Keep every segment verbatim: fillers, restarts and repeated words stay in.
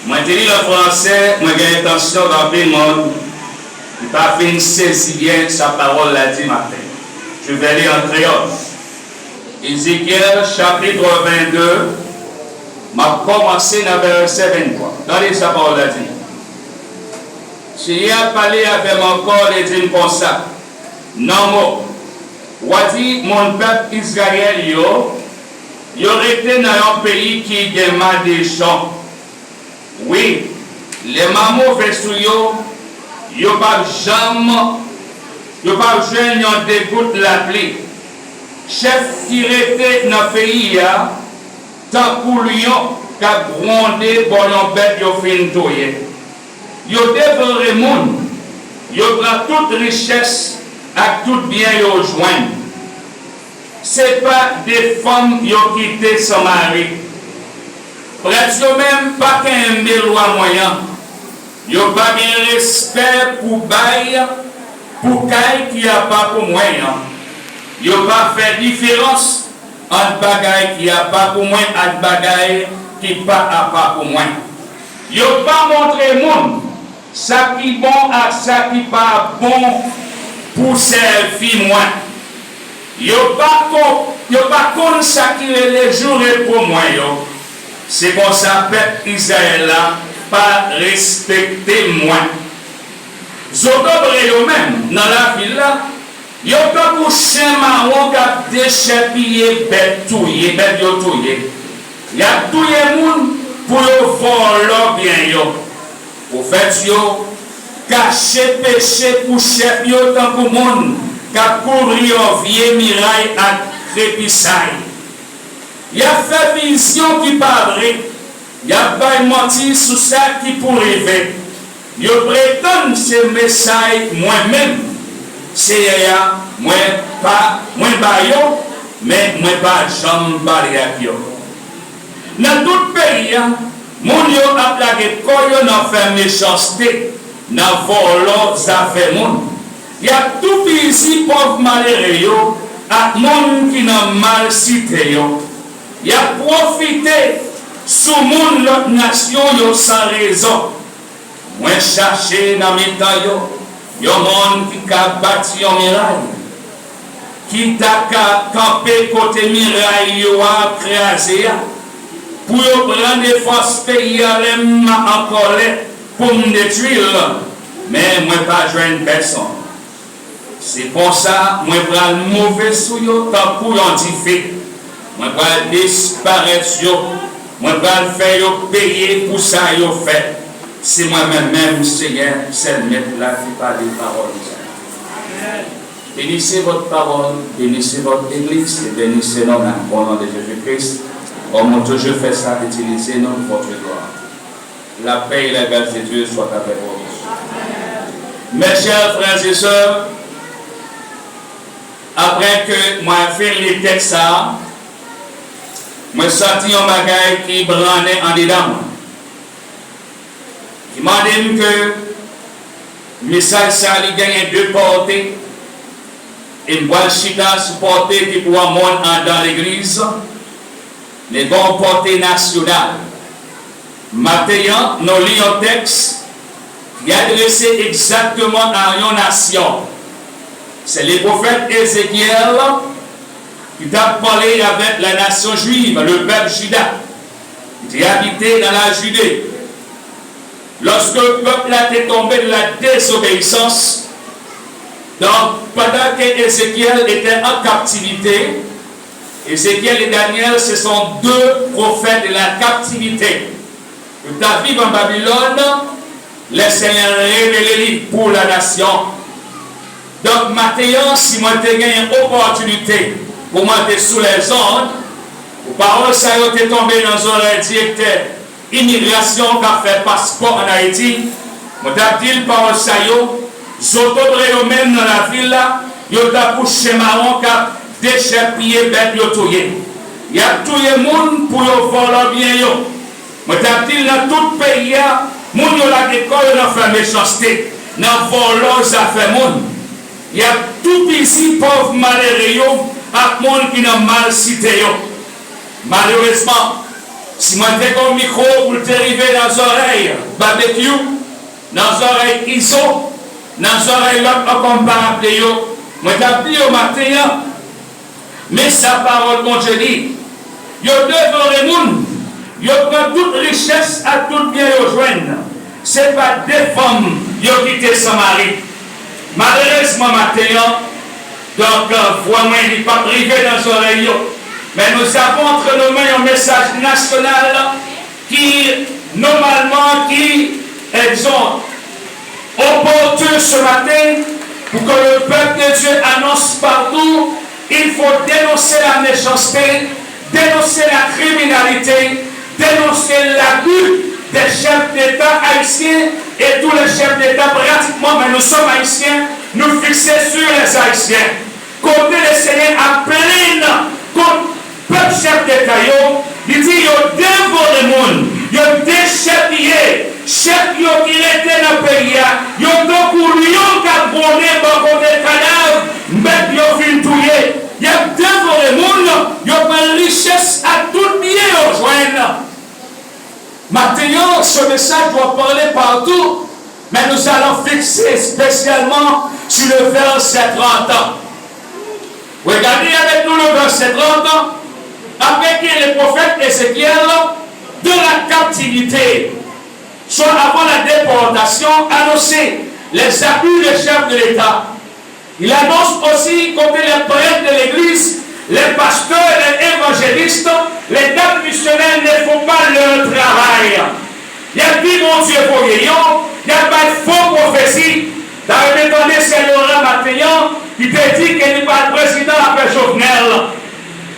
Mwen te li l an fransè, mwen gen entansyon gen anpil moun ki pa fin sezi byen sa pawòl la di maten. Je vais lire en créole. Ezekyèl, chapit vennde, m ap kòmanse nan vèsè venntwa. Gade sa pawòl la di. Senyè a pale avè m ankò, li di m konsa, Nonm, w a di moun pèp Izrayèl yo, yo rete nan yon peyi ki gen madejon. Wi, lè m a move sou yo, yo p ap janm, yo p ap jwenn yon degout lapli. Chèf ki rete nan peyi a, tankou lyon k ap gwonde bò yon bèt yo fin touye. Yo devore moun, yo pran tout richès ak tout byen yo jwenn. Se pa de fanm yo kite san mari. Prèt yo menm pa kenbe lwa mwen an. Yo pa gen respè pou bay, pou kay ki apa pou mwen an. Yo pa fè diferans ant bagay ki apa pou mwen ak bagay ki pa apa pou mwen. Yo pa montre moun sa ki bon ak sa ki pa bon pou sèvi mwen. Yo pa kon, yo pa konn sa ki rele jou repo mwen yo. Se konsa pèp Izrayèl la pa respekte mwen. Zotobre yo menm nan lavil la, yo tankou chen mawon k ap dechèpiye bèt touye, bèt yo touye. Y ap touye moun pou yo vòlò byen yo. Pwofèt yo kache peche pou chèf yo tankou moun k ap kouvri yon vye miray ak krepisay. Y ap fè vizyon ki pa vre, y ap bay manti sou sa ki pou rive. Yo pretann se Mesay mwen menm, Seyè a, mwen pa, mwen ba yo, men mwen pa janm pale ak yo. Nan tout peyi a, moun yo ap lage kò yo nan fè mechanste, nan vòlò zafè moun. Y ap toupizi pòv malere yo ak moun ki nan malsite yo. Y ap pwofite sou moun lòt nasyon yo san rezon. Mwen chache nan mitan yo yon moun ki ka bati yon miray, ki ta ka kanpe kote miray yo a kraze a, pou yo pran defans peyi a lè m an kòlè pou m detwi l, men mwen pa jwenn pèsonn. Se konsa mwen pral move sou yo tankou yon dife. Mwen pral disparèt yo. Mwen pral fè yo peye pou sa yo fè. Se mwen menm menm, Seyè, sèl Mèt la, ki pale pawòl sa. Bénissez votre parole, bénissez votre église et bénissez nous-mêmes. Au nom de Jésus-Christ, comme on toujours fait ça, utilisez-nous pour votre gloire. La paix et la grâce de Dieu soient avec vous. Mes chers frères et sœurs, apre ke mwen fin li tèks sa a, mwen santi yon bagay ki brannen andedan mwen, ki mande m ke mesaj sa a li genyen de pòte, e m pral chita sou pòte ki pou yon moun anndan legliz, men gen yon pòte nasyonal. Maten an, nou li yon tèks ki adrese egzakteman a yon nasyon. Se le pwofèt Ezekyèl ki t ap pale avèk la nasyon jwiv, le pèp Jida, ki te abite nan la Jide. Lòske pèp la te tonbe nan la dezobeyisans, donk, pandan ke Ezekyèl ete an kaptivite, Ezekyèl e Danyèl, se son de pwofèt de la kaptivite. Yo t ap viv an Babilòn, lè Senyè revele li pou la nasyon. Donk, maten an, si mwen te genyen opòtinite pou mwen te sou lèzond, pou pawòl sa yo te tonbe nan zòrèy direktè imigrasyon k ap fè paspò ann Ayiti, mwen t ap di l pawòl sa yo, zotobre yo menm nan lavil la, yo tankou chen mawon k ap dechèpiye bèt yo touye. Y ap touye moun pou yo vòlò byen yo. Mwen t ap di l nan tout peyi a, moun yo lage kò yo nan fè mechanste, nan vòlò zafè moun. Y ap toupizi pòv malere yo ak moun ki nan malsite yo. Malerezman, Si mwen te gen yon mikwo pou l te rive nan zòrèy Babekyou, nan zòrèy Izo, nan zòrèy lòt ankò m pa raple yo, mwen t ap di yo maten an, men sa pawòl Bondye di, yo devore moun, yo pran tout richès ak tout byen yo jwenn. Se pa de fanm yo kite san mari. Malerezman maten an, donk, vwa mwen li p ap rive nan zòrèy yo. Men nous avons entre nos mains yon mesaj nasyonal ki, nòmalman, ki, egzanp, opportun ce matin pour que le peuple de Dieu annonce partout, il faut dénoncer la méchanceté, dénoncer la criminalité, dénoncer l'abus des chefs d'État haïtiens et tous les chefs d'État pratiquement, mais nous sommes haïtiens, nous fixés sur les Haïtiens. Kote Lesenyè ap plenn kont pèp chèf deta yo, li di yo devore moun, yo dechèpiye chèf yo ki rete nan peyi a, yo tankou lyon k ap gwonnen bò kote kadav mèt yo fin touye. Y ap devore moun, yo pran richès ak tout byen yo jwenn. Maten an, ce message doit parler partout, mais nous allons fixer spécialement sur le verset trente. Regardez avec nous le verset trente. Après que le prophète Ézéchiel, de la captivité, soit avant la déportation, annonçait les abus des chefs de l'État. Il annonce aussi combien les prêtres de l'église, les pasteurs, les évangélistes, les dames missionnaires ne font pas leur travail. Y ap di Bondye voye yo, y ap bay fo pwofesi. N a renmen tande sè Laura maten an, ki te di ke li pral prezidan apre Jovenel.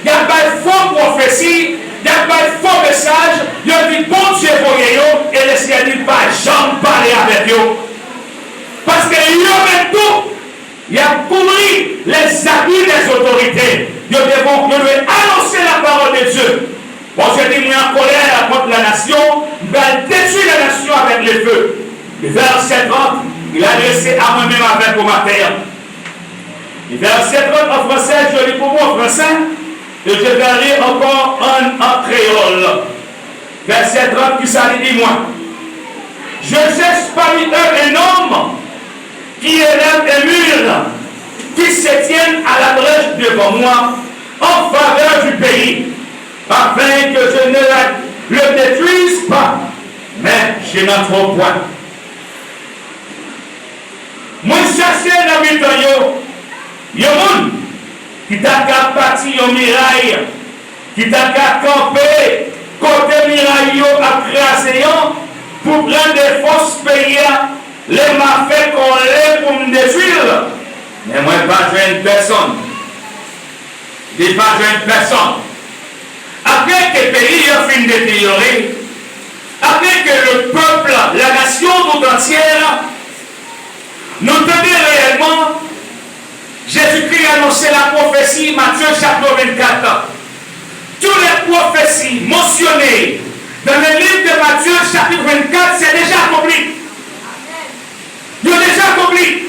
Y ap bay fo pwofesi, y ap bay fo mesaj, yo di Bondye voye yo, e Lesenyè di l pa janm pale avèk yo. Paske yo menm tou, y ap kouvri les abus des autorités. Yo devon, yo dwe anonse la parole de Dieu. Bondye di, mwen an kolè kont la nasyon, m pral detwi la nasyon avèk le feu. Vèsè trant, il adrese a mwen menm avèk ou maten an. Vèsè trant an fransè, je lis pour vous en français, et je vais lire encore en, en créole. Vèsè trant, ki sa li di mwen? Je cherche parmi eux un homme qui est là et mûr, qui se tienne à la brèche devant moi en faveur du pays, afin que je ne la, le détruise pas, mais je n'en trouve point. Mwen chache nan mitan yo yon moun ki ta ka bati yon miray, ki ta ka kanpe kote miray yo ap kraze an pou pran defans peyi a, lè m a fè kòlè pou m detwi l. Men mwen pa jwenn pèsonn. Li pa jwenn pèsonn. Apre ke peyi an fin deteryore, apre ke le peuple, la nation tout entière, nou tande reyèlman Jezikri anonse la pwofesi Matye chapit vennkat. Toutes les prophéties mentionnées dans le livre de Matthieu chapitre vingt-quatre, c'est déjà accompli. Yo deja akonpli.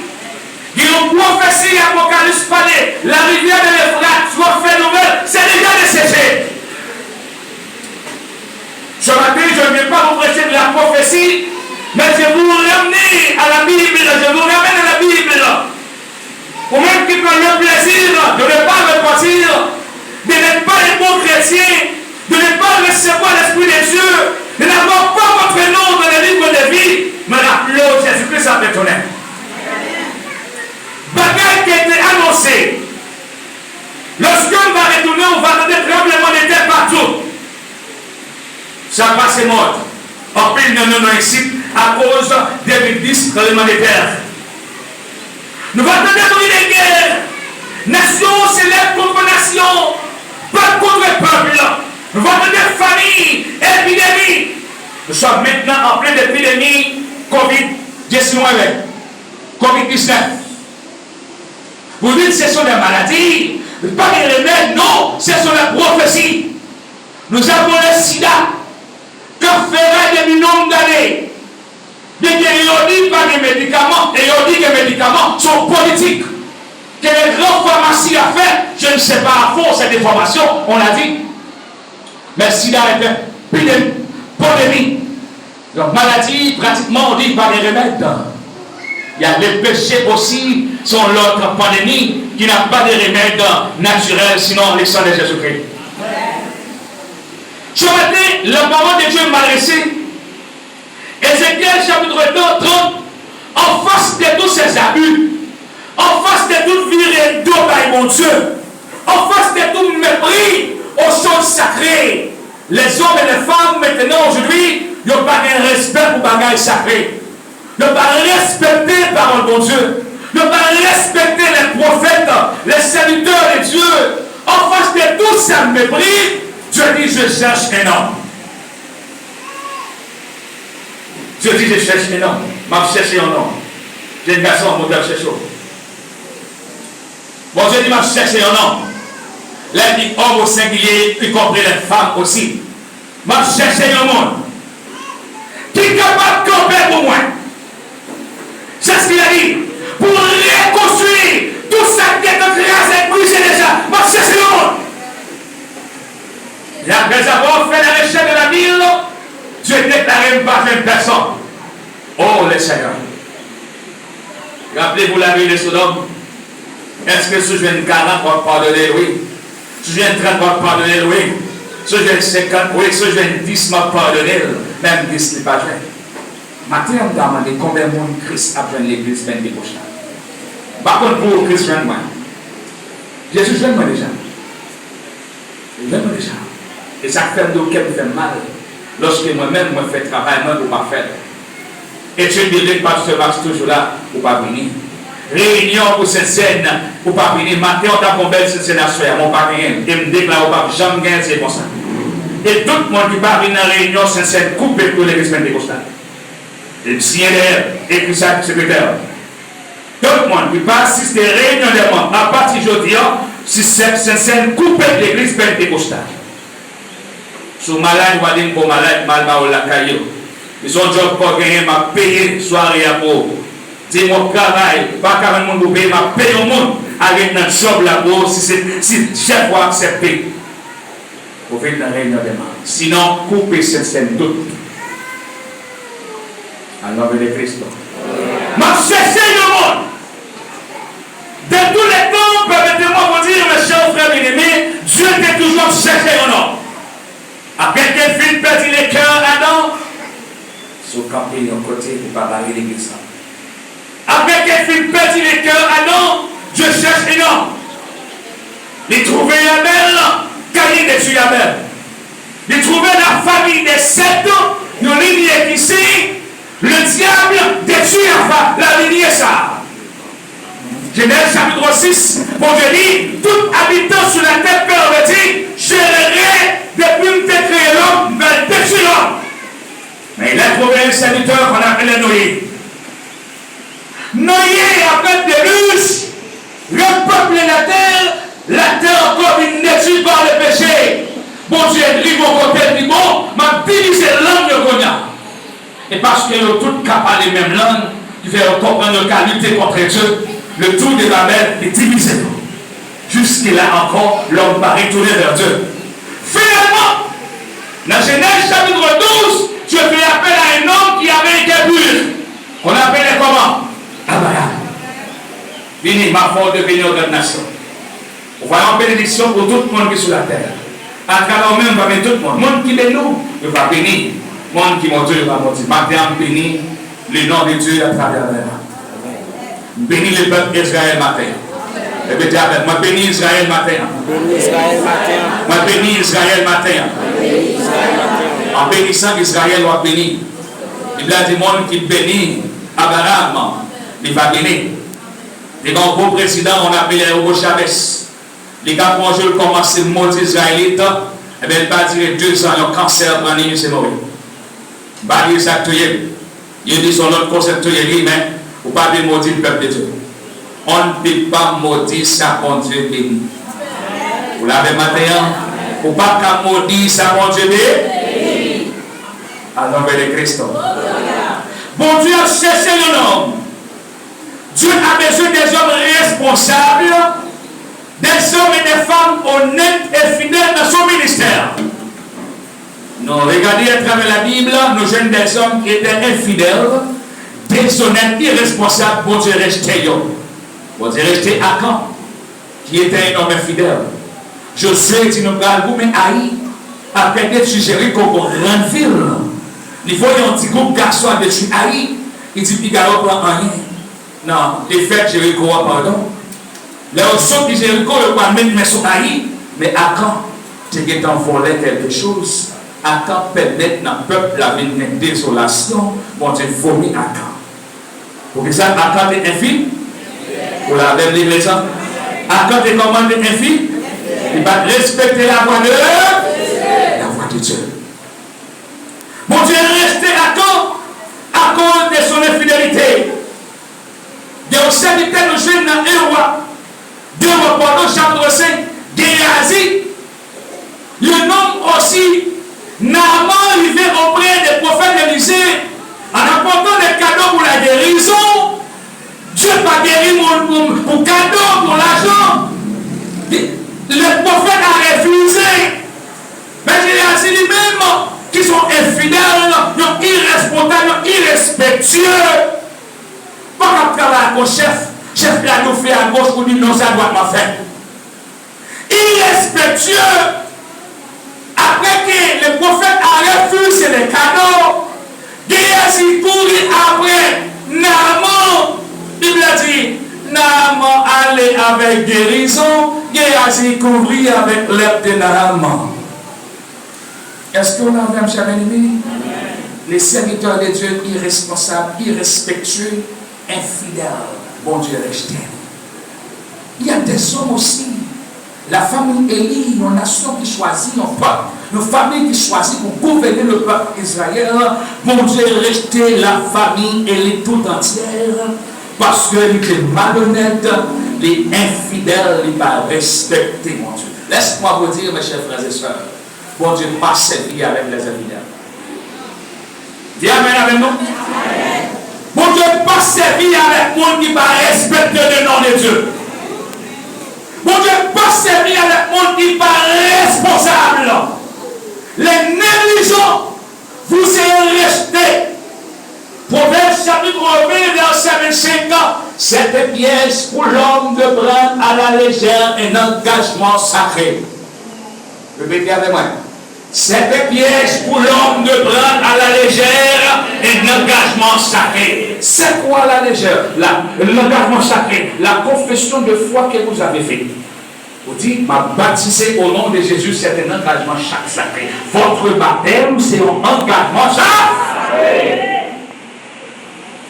Gen yon pwofesi Apokalips pale, la rivière de l'Euphrate, yo fè nouvèl, se deja deseche. Ce matin, je ne viens pas vous prêcher de la prophétie, mais je vous ramène à la Bible, je vous ramène à la Bible. Ou menm ki pran le plaisir de ne pas repentir, de n'être pas un bon chrétien, de ne pas recevoir l'Esprit de Dieu, de n'avoir pas votre nom dans le livre de vie, mwen raple w, Jezikri ap retounen. Bagay ki te anonse, lorsque il va retourner, on va tande tranbleman de tè patou. Sa pase mòd. Anpil nan nou nan isit akoz de mil dis tranbleman de tè. Nou va tande bri de gè. Nasyon se lèv kont nasyon, pèp kont pèp. Nou va tande fami, epidemi. Nous sommes maintenant en pleine épidémie covid dix-neuf. Covid dix-neuf. Vous dites, ce sont des maladies, pa gen remèd, non, ce sont des prophéties. Nous avons le sida, k ap fè raj depi nonb dane. Byenke yo di pa gen medikaman, e yo di gen medikaman, se yon politik ke les grandes pharmacies a fè, je ne sais pas à fond cette information, on l'a dit. Men sida rete. Epidemi, pandemi. Yon maladi pratikman ou di pa gen remèd. Il y a le péché aussi, se yon lòt pandemi ki n'a pas de remède naturel sinon le sang de Jésus-Christ. Ce matin, la parole de Dieu m'a adressé. Ézéchiel chapitre trente, en face de tous ces abus, en face de tout vire do bay Bondye, en face de tout mépris aux choses sacrées, les hommes et les femmes maintenant aujourd'hui, yo pa gen respè pou bagay sakre. Yo pa respekte pawòl Bondye. Yo pa respekte les prophètes, les serviteurs de Dieu. En face de tout ce mépris, Dieu dit, je cherche un homme. Dieu dit, je cherche un homme. M ap chèche yon nonm. Jèn gason, Bondye ap chèche w. Bondye di, m ap chèche yon nonm. Lè l di homme au singulier, y compris les femmes aussi. M ap chèche yon moun ki kapab kanpe pou mwen. C'est ce qu'il a dit. Pour reconstruire tout ça qui est écrasé, brisé déjà. M ap chèche yon moun. Et après avoir fait la recherche de la ville, Dieu déclare, m pa jwenn pèsonn. Oh, le Seigneur. Rappelez-vous la ville de Sodome. Èske si w jwenn karant, w ap padone l? Wi. Si w jwenn trant, w ap padone l? Wi. Si w jwenn senkant, wi. Si w jwenn dis, m ap padone l. Menm dis, li pa jwenn. Maten an, m ta mande konbyen moun Kris ap jwenn legliz Pentekòs la. M pa konn pou ou, Kris jwenn mwen. Jezi jwenn mwen deja. Li jwenn mwen deja. E sa k fè m di w kè m fè m mal, lòske mwen menm, mwen fè travay mwen, ou pa fè l. Etid biblik, pastè Max toujou la, ou pa vini. Reyinyon pou Sentsèn, ou pa vini. Maten, w t ap gon bèl Sentsèn aswè a, men w pa genyen l. E m deklare, w p ap janm genyen l, se konsa. E tout moun ki pa vin nan reyinyon Sentsèn, koupe pou legliz Pentekostal. E m siyen dèyè l, ekri sa sekretè a. Tout moun ki pa asiste reyinyon dè manm apati jodi a, si sèk Sentsèn koupe legliz Pentekostal. Si w malad, w a di m pou w malad, m al ba w lakay yo. Si se yon djòb pa w genyen, m ap peye sware a pou ou. Di m w ap travay, pa ka jwenn moun pou peye, m ap peye yon moun al ret nan djòb la pou ou, si se, si chèf ou a aksepte. Ou vin nan reyinyon dè manm. Sinon, koupe Sentsèn tout. Al nan vre de Kristo. M ap chèche yon moun. De tous les temps, permettez-moi vous dire, mes chers frères bien-aimés, Dieu te toujou ap chèche yon nonm. Après qu'il fit perdre le cœur Adam, si w kanpe yon kote, ou pa bare legliz la. Après qu'il fit perdre le cœur Adam, Dieu cherche un homme. Li twouve Abèl, Kayin detwi Abèl. Li twouve la famille de Sèt, yon linyè ki sen, le diable détruit la, la lignée sa. Genèse chapitre six, Bondye di, tout abitan sou latè pèvèti, je le ré, depi m te kreye lòm, m pral detwi lòm. Men lè twouve yon sèvitè kòm apele Noye. Noye, après le déluge, repeupler la terre, la terre encore vin détruite par le péché. Bondye rive yon kote, li di, bon, m ap divize lang yo kounye a. E paske yo tout ka pale menm lang, ki fè yo konprann yo ka lite kont Dye, le tour de Babèl li divize yo. Jusque-là encore, l'homme pa retounen vè Dye. Finalman, nan Genèse chapitre douze, Dieu fait appel à un homme qui avait un cœur pur. Qu'on appelait comment? Abraham. Vini, m a fè w deveni yon gran nasyon. Ou va yon benediksyon pou tout moun ki sou latè. Atravè w menm, pami tout moun. Moun ki beni w, yo va beni. Moun ki modi w, yo va modi. Maten an, m beni le nom de Dieu atravè Abraham. M beni le pèp Izrayèl maten an. Repete avè m, mwen beni Izrayèl maten an. Beni Izrayèl maten an. Mwen beni Izrayèl maten an. Beni Izrayèl maten an. An benisan Izrayèl, w ap beni. Bib la di, moun ki beni Abraham, li va beni. Te gen yon gwo prezidan, on apele Hugo Chavez. Li ka pran jou, l kòmanse modi Izrayelit, enben, li pa dire dezan, yon kansè pran li, misye mouri. M pa dire sa k touye l. Yo di se yon lòt konsèp touye li, men ou pa dwe modi pèp de Dye. On ne peut pas maudire sa Bondye beni. Ou la avè m maten an? Ou pa ka modi sa Bondye beni. Al nan vre de Kristo. Bondye ap chèche yon nonm. Dieu a besoin des hommes responsables, des hommes et des femmes honnêtes et fidèles dans son ministère. Nou regade atravè Labib, nou jwenn dèzòm ki te enfidèl, dezonèt, iresponsab, Bondye rejte yo. Bondye rejte Akan, ki te yon nonm enfidèl. Jozye di nou pral goumen Ayi, apre detwi Jeriko, yon gran vil. Li voye yon ti gwoup gason al detwi Ayi, li di piga yo pran anyen nan defèt Jeriko an, padon. Lè yo sot di Jeriko, yo pral met men sou Ayi, men Akan te gentan vòlè kèlke choz. Akan pèmèt nan pèp la vin gen dezolasyon, Bondye vomi Akan. Poukisa Akan te enfidèl? Ou la avè m, legliz la? Akan te kòman? Te enfidèl. Li pa t respekte lavwa de, lavwa de Dye. Bondye rejte Akan akoz de son enfidèlite. Gen yon sèvitè nou jwenn nan en Wa, de Wa, padon, chapitre cinq, Geyazi, un homme aussi, Naaman rive auprès du prophète Élisée en apportant des cadeaux pour la guérison. Dye pa geri moun pou, pou kado, pou lajan. Le prophète a refusé. Men Geyazi li menm, ki se yon enfidèl, yon iresponsab, yon irespektye, pa kab travay ak yon chèf, chèf la di w fè agoch, ou di non, se adwat m ap fè. Irespèktyè. Après que le prophète a refusé les cadeaux, Géasi kouri apre Naaman. Bib la di, Naaman ale avèk gerizon, Géasi kouri avèk lèp de Naaman. Èske w la avè m, chè byeneme? Les serviteurs de Dieu irresponsables, irrespectueux, enfidèl, Bondye rejte. Il y a des hommes aussi. La famille Élie, yon nasyon ki chwazi, yon pèp, yon fanmi ki chwazi pou gouvène le pèp Izrayèl. Bondye rejte la famille Élie tout entière, paske li te malonèt, li enfidèl, li pa respekte Bondye. Laisse-moi vous dire, mes chers frères et sœurs, Bondye pa sèvi avèk lèzenfidèl. Di amèn avè m non. Bondye pa sèvi avèk moun ki pa respekte le nom de Dieu. Bondye pa sèvi avèk moun ki pa responsab. Les négligents, vous serez rejetés. Proverbe chapitre vingt, verset vingt-cinq, c'est un piège pour l'homme de prendre à la légère un engagement sacré. Répétez avec moi. C'est un piège pour l'homme de prendre à la légère un engagement sacré. C'est quoi la légère? La, l'engagement sacré, la confession de foi que vous avez faite. Ou di, m ap batize au nom de Jésus, c'est un engagement cha-, sacré. Votre baptême, c'est un engagement sacré.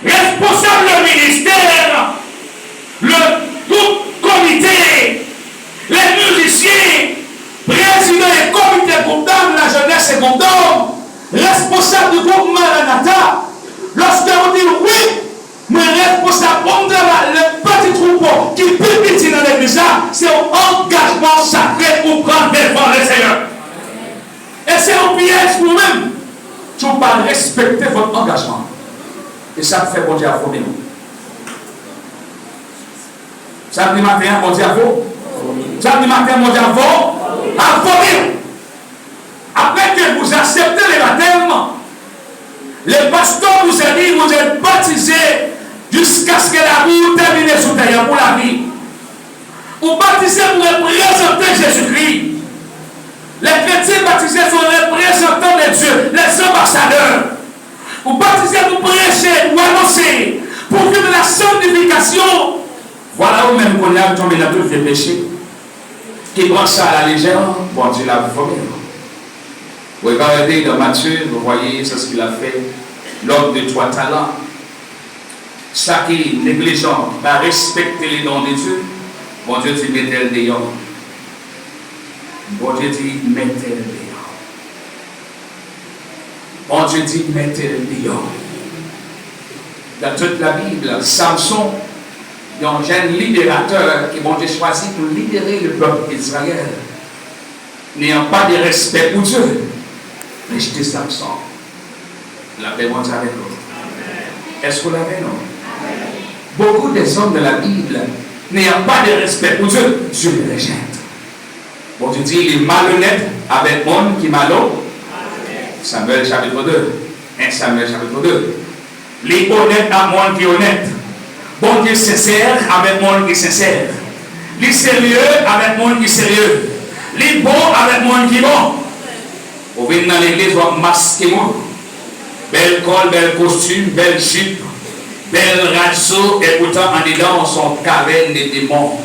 Responsab ministè, le, tout komite, les musiciens, président et comité groupe d'hommes, la jeunesse et groupe d'hommes, responsab du groupe Maranatha, lòske ou di wi, mwen responsab pou m travay, le petit troupeau ki pi piti nan legliz la, se yon angajman sakre ou pran devan Leseyè. E se yon pyèj pou ou menm. Si w pa respekte vòt angajman. E sa k fè Bondye ap vomi w. Samdi maten an, Bondye ap vo-, samdi maten an, Bondye ap vo-, ap vomi w. Après que vous acceptez le baptême, le pasteur vous a dit, vous êtes baptisés jusqu'à ce que la boue termine sous terre pour la vie. Ou batize pou reprezante Jezikri. Les chrétiens baptisés sont représentants de Dieu, les ambassadeurs. Ou batize pou preche, pou anonse, pou viv la sanctification. Vwala ou menm kounye a tonbe nan tout vye peche. Ki pran sa a la légère, Bondye la vomi w. Regardez dans Matthieu, vous voyez, c'est ce qu'il a fait, l'homme de trois talents. Sa ki neglijan, ki pa respekte le nom de Dieu, Bondye di mete l deyò. Bondye di mete l deyò. Bondye di mete l deyò. Dans toute la Bible, Samson, yon jèn liberatè ke Bondye chwazi pou libere le pèp Izrayèl. N'ayant pas de respect pour Dieu, rejte Samson. Lapè Bondye avèk nou. Èske w la avè nou? Beaucoup des hommes de la Bible n'ayant pas de respect pour Dieu, Dieu les rejette. Bondye di li malonèt avèk moun ki malo-, Samuel chapit de. En Samuel chapit de. Li onèt ak moun ki onèt. Bondye sensè avèk moun ki sensè. Li serye avèk moun ki serye. Li bon avèk moun ki bon. Ou vin nan legliz, w ap maske moun. Bèl kòl, bèl kostim, bèl jip, bèl raso, epoutan andedan w se yon kavèn de demon.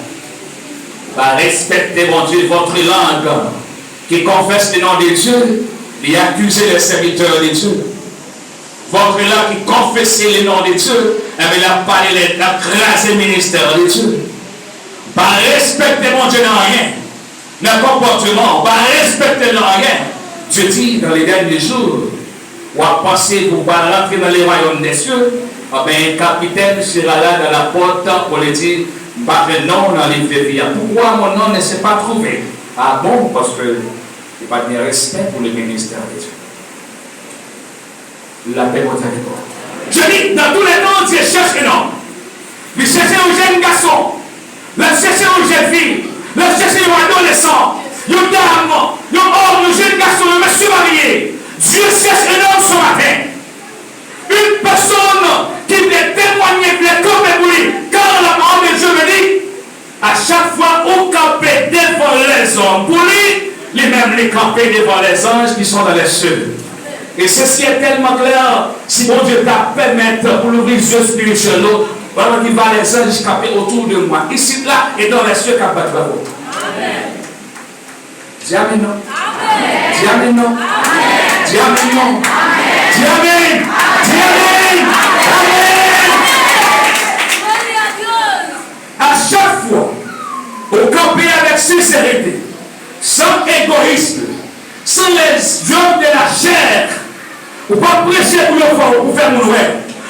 Pa respekte Bondye, votre langue qui confesse le nom de Dieu, li akize les serviteurs de Dieu. Votre langue qui confesse le nom de Dieu, enben, l ap pale, l ap kraze ministè de Dye. Pa respekte Bondye nan anyen, nan konpòteman w, pa respekte l nan anyen. Dye di, dans les derniers jours, w ap panse pou w pral rantre nan le royaume des cieux, enben, kapitèn sera là dans la porte pou li di, m pa jwenn non w nan liv de vi a. Pourquoi mon nom ne s'est pas trouvé? Ah bon, paske li pa t gen respè pou le ministè de Dye. Lapè Bondye avèk ou. Dye di, dans tous les temps, Dieu cherche un homme. Li chèche yon jèn gason. L ap chèche yon jèn fi. L ap chèche yon adolesan. Yon dam, yon òm, yon jèn gason, yon mesye marye. Dieu cherche un homme ce matin. Une personne qui peut témoigner, qui peut camper pour lui. Car la parole de Dieu me dit, A chak fwa ou kanpe devan lèzòm pou li, li menm li kanpe devan lèzanj ki sont dans les cieux. E sesi e tèlman klè, si Bondye ta pèmèt pou louvri zye espirityèl nou, w ap wè ki va lèzanj kanpe otou de mwen, isit la, e dans les cieux k ap bat bravo. Di amèn non. Di amèn non. Di amèn non. Di amèn. Di amèn. Amèn. A chak fwa ou kanpe avèk senserite, san egoyism, san les œuvres de la chair, ou pa preche pou yo fè, pou fè moun wè,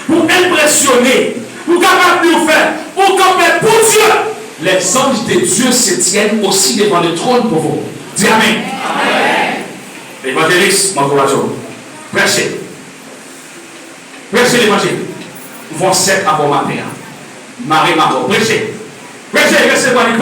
pou enpresyone, pou kapab di w fè, ou kanpe pou Dye. Les anges de Dieu se tiennent aussi devant le trône pour vous. Di amèn. Evanjelis, m ankouraje w. Preche. Preche levanjil. Ou fè yon sèk avè w maten an. Mare m avè w. Preche. Preche, resevwa li.